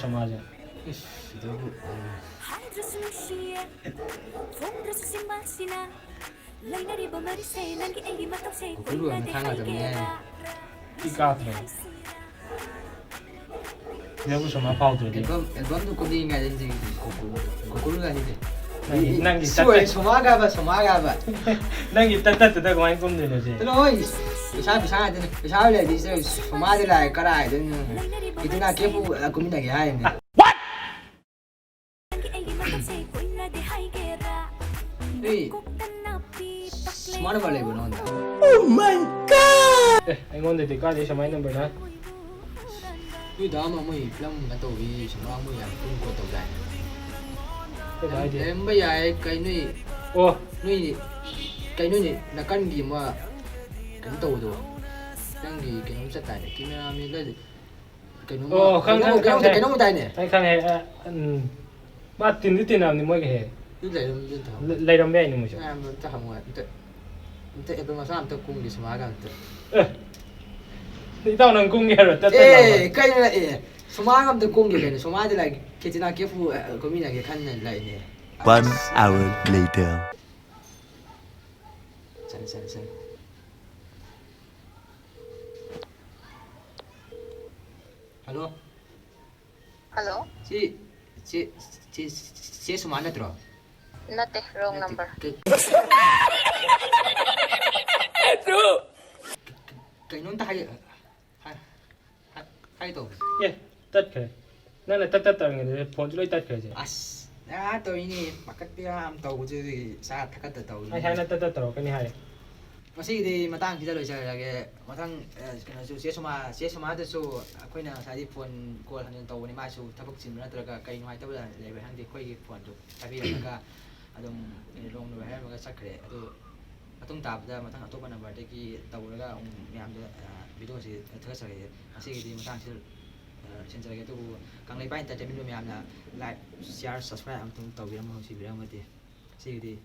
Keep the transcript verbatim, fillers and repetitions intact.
ꯁꯃꯥꯖ꯫ ꯏꯁ, ꯁꯤꯗꯕꯨ꯫ ꯍꯥꯏꯗ꯭ꯔꯁꯨ ꯅꯨꯡꯁꯤꯌꯦ, ꯐꯣꯡꯗ꯭ꯔꯁꯨ ꯆꯤꯟꯕꯥꯜꯁꯤꯅ꯫ ꯂꯩꯅꯔꯤꯕ ꯃꯔꯤꯁꯦ ꯅꯪꯒꯤ ꯑꯩꯒꯤ ꯃꯇꯧꯁꯦ ꯒꯣꯀꯨꯜ ꯑꯣꯏꯅ ꯀꯨꯏꯅꯗꯤ ꯊꯥꯡꯒꯗꯕꯅꯦ꯫ ꯍꯥꯏꯒꯦꯔꯥ? ꯏ ꯀꯥꯗ꯭ꯔꯣ? ꯁꯤꯗꯕꯨ ꯁꯨꯃꯥꯏꯅ ꯐꯥꯎꯗ꯭ꯔꯗꯤ꯫ ꯑꯦꯜꯕꯝ, ꯑꯦꯜꯕꯝꯗꯨ ꯀꯨꯝꯅꯤꯡꯉꯥꯏꯗ ꯅꯤꯡꯁꯤꯡꯉꯤ ꯒꯣꯀꯨꯜ, ꯒꯣꯀꯨꯜꯒ ꯍꯥꯏꯁꯦ꯫ ꯅꯪꯒꯤ, ꯅꯪꯒꯤ ꯁꯤ ꯇꯠ-, ꯑꯣꯏ, ꯁꯣꯃꯥꯒ ꯍꯥꯏꯕ, ꯁꯣꯃꯥꯒ ꯍꯥꯏꯕ꯫ ꯅꯪꯒꯤ ꯇꯠ ꯇꯠꯇꯨꯗ ꯀꯃꯥꯏꯅ ꯀꯨꯝꯗꯣꯏꯅꯣ ꯁꯤ? ꯆꯠꯂꯣ ꯍꯣꯏ, ꯄꯩꯁꯥ, ꯄꯩꯁꯥ ꯉꯥꯛꯇꯅꯦ꯫ ꯄꯩꯁꯥ ꯂꯩꯔꯗꯤ ꯁꯤ ꯁꯣꯃꯥꯗꯤ ꯂꯥꯛꯑꯦ, ꯀꯔꯥꯏꯗꯩꯅꯣ? ꯀꯦꯇ꯭ꯔꯤꯅꯥ ꯀꯦꯐꯄꯨ, ꯑ, ꯀꯨꯝꯃꯤꯟꯅꯒꯦ ꯍꯥꯏꯔꯤꯅꯦ꯫ ꯑꯩ ꯁꯣꯃꯥ ꯅꯝꯕꯔ ꯂꯩꯕ꯭ꯔꯣ ꯅꯉꯣꯟꯗ? Oh my God! ꯑꯦ, ꯑꯩꯉꯣꯟꯗꯗꯤ ꯀꯥꯏꯗꯩ ꯁꯣꯃꯥꯏ ꯅꯝꯕꯔꯅꯣ? ꯅꯣꯏ ꯗꯥ ꯑꯃ ꯃꯣꯏ ꯐꯤꯂꯝ ꯑꯃ ꯇꯧꯕꯤ, ꯁꯣꯃꯥ ꯃꯣꯏ ꯌꯥꯝ ꯀꯨꯝ ꯈꯣꯠ ꯇꯧꯗꯥꯏꯅꯦ? ꯀꯩꯅꯣ ꯍꯥꯏꯗꯤ? ꯂꯩꯔꯝꯕ ꯌꯥꯏ, ꯀꯩ ꯅꯣꯏ, ꯑꯣ꯫ ꯅꯣꯏ, ꯀꯩ ꯅꯣꯏ ꯅꯥꯀꯟꯒꯤ ꯑꯃ ꯀꯩꯅꯣ ꯇꯧꯕꯗꯣ? ꯅꯪꯒꯤ ꯀꯩꯅꯣꯝ ꯆꯠꯇꯥꯏꯅꯦ, ꯀꯦꯃꯦꯔꯥꯃꯦꯟꯒ ꯀꯩꯅꯣꯝꯃ, ꯑꯣ, ꯈꯪ-, ꯀꯩꯅꯣꯝꯃ, ꯈꯪ-, ꯀꯩꯅꯣꯝ-, ꯈꯪꯉꯦ꯫ ꯀꯩꯅꯣꯝ ꯇꯥꯏꯅꯦ꯫ ꯑꯩ ꯈꯪꯉꯦ, ꯑ, ꯎꯝ꯫ ꯃꯥ ꯇꯤꯟꯗꯤ ꯇꯤꯟꯅꯕꯅꯤ ꯃꯣꯏꯒ ꯍꯦꯛ꯫ ꯑꯗꯨ ꯂꯩꯔꯝ-, ꯑꯗꯨ ꯊꯝꯃꯣ꯫ ꯂꯩ-, ꯂꯩꯔꯝꯕ ꯌꯥꯏꯅꯦ ꯃꯣꯏꯁꯨ꯫ ꯃꯌꯥꯝꯗꯣ ꯑꯝꯇ ꯍꯪꯉꯣ, ꯑꯝꯇ, ꯑꯝꯇ ꯑꯦꯜꯕꯝ ꯃꯆꯥ ꯑꯝꯇ ꯀꯨꯝꯒꯦ ꯁꯨꯃꯥꯏꯅ ꯑꯝꯇ꯫ ꯑꯦ, ꯏꯇꯥꯎ ꯅꯪ ꯀꯨꯝꯒꯦ ꯍꯥꯏꯔꯣ? ꯇꯠ ꯇꯠ ꯂꯥꯎꯕ꯫ ꯑꯦ, ꯀꯩꯅꯣ, ꯑꯦ, ꯁꯨꯃꯥꯏꯅ ꯑꯝꯇ ꯀꯨꯝꯒꯦ ꯀꯩꯅꯣ, ꯁꯨꯃꯥꯏꯗ ꯂꯥꯏꯛ ꯈꯦꯇꯤꯅꯥ ꯀꯦꯐꯨ, ꯑ, ꯀꯨꯝꯃꯤꯟꯅꯒꯦ ꯈꯟꯅ ꯂꯥꯛꯏꯅꯦ꯫ One hour later. ꯆꯠꯂꯦ, ꯆꯠꯂꯦ, ꯆꯠꯂꯦ꯫ ꯍꯜꯂꯣ꯫ ꯍꯜꯂꯣ꯫ ꯁꯤ ꯆꯦ, ꯆꯦ, ꯆꯦ ꯁꯨꯃꯥ ꯅꯠꯇ꯭ꯔꯣ? ꯅꯠꯇꯦ, wrong ꯅꯠꯇꯦ, number꯫ ꯀꯩ-, ꯀꯩꯅꯣꯝꯇ ꯍꯥꯏ-, ꯍꯥꯏ-, ꯍꯥꯏ-, ꯍꯥꯏꯒꯦ ꯇꯧꯕꯅꯦ꯫ ꯑꯦ, ꯇꯠꯈ꯭ꯔꯦ꯫ ꯅꯪꯅ ꯇꯠ ꯇꯠ ꯇꯧꯔꯤꯉꯩꯗ ꯐꯣꯟꯁꯨ ꯂꯣꯏ ꯇꯠꯈ꯭ꯔꯦ ꯁꯦ꯫ ꯑꯁ, ꯅꯪ ꯇꯧꯔꯤꯅꯦ, ꯄꯥꯈꯠꯄ ꯌꯥꯝ ꯇꯧꯕꯗꯨꯗꯤ ꯏꯁꯥ ꯊꯛꯀꯠꯇ ꯇꯧꯔꯤꯅꯦ꯫ ꯑꯩ ꯍꯥꯏꯅ ꯇꯠ ꯇꯠ ꯇꯧꯔꯛꯀꯅꯤ ꯍꯥꯏꯔꯦ꯫ ꯉꯁꯤꯒꯤꯗꯤ ꯃꯇꯥꯡꯁꯤꯗ ꯂꯣꯏꯁꯤꯜꯂꯒꯦ꯫ ꯃꯊꯪ, ꯑ, ꯀꯩꯅꯣꯁꯨ, ꯆꯦ ꯁꯣꯃꯥ, ꯆꯦ ꯁꯣꯃꯥꯗꯁꯨ ꯑꯩꯈꯣꯏꯅ ꯉꯁꯥꯏꯗꯤ ꯐꯣꯟ ꯀꯣꯜ ꯍꯟꯖꯤꯟ ꯇꯧꯕꯅꯤ, ꯃꯥꯁꯨ ꯊꯕꯛ ꯆꯤꯟꯕ ꯅꯠꯇ꯭ꯔꯒ ꯀꯩ ꯅꯨꯡꯉꯥꯏꯇꯕ ꯂꯩꯕ꯭ꯔꯥ ꯈꯪꯗꯦ, ꯑꯩꯈꯣꯏꯒꯤ ꯐꯣꯟꯗꯨ ꯄꯥꯏꯕꯤꯔꯝꯃꯒ ꯑꯗꯨꯝ ꯂꯣꯡ ꯂꯣꯏ ꯍꯥꯏꯔꯝꯃꯒ ꯆꯠꯈ꯭ꯔꯦ꯫ ꯑꯗꯨ ꯃꯇꯨꯡ ꯇꯥꯕꯗ ꯃꯊꯪ ꯑꯇꯣꯞꯄ ꯅꯝꯕꯔꯗꯒꯤ ꯇꯧꯔꯒ ꯑꯃꯨꯛ ꯃꯌꯥꯝꯗ, ꯑ, ꯚꯤꯗꯤꯑꯣꯁꯤ ꯊꯥꯒꯠꯆꯔꯛꯑꯒꯦ꯫ ꯉꯁꯤꯒꯤꯗꯤ ꯃꯇꯥꯡꯁꯤꯗ, ꯑ, ꯂꯣꯏꯁꯤꯟꯖꯔꯒꯦ꯫ ꯑꯗꯨꯕꯨ ꯀꯪꯂꯩꯄꯥꯛ Entertainment ꯃꯌꯥꯝꯅ like, share, subscribe ꯑꯃꯇꯪ ꯇꯧꯕꯤꯔꯝꯃꯣ, ꯅꯨꯡꯁꯤꯕꯤꯔꯝꯃꯗꯤ꯫ ꯉꯁꯤꯒꯤꯗꯤ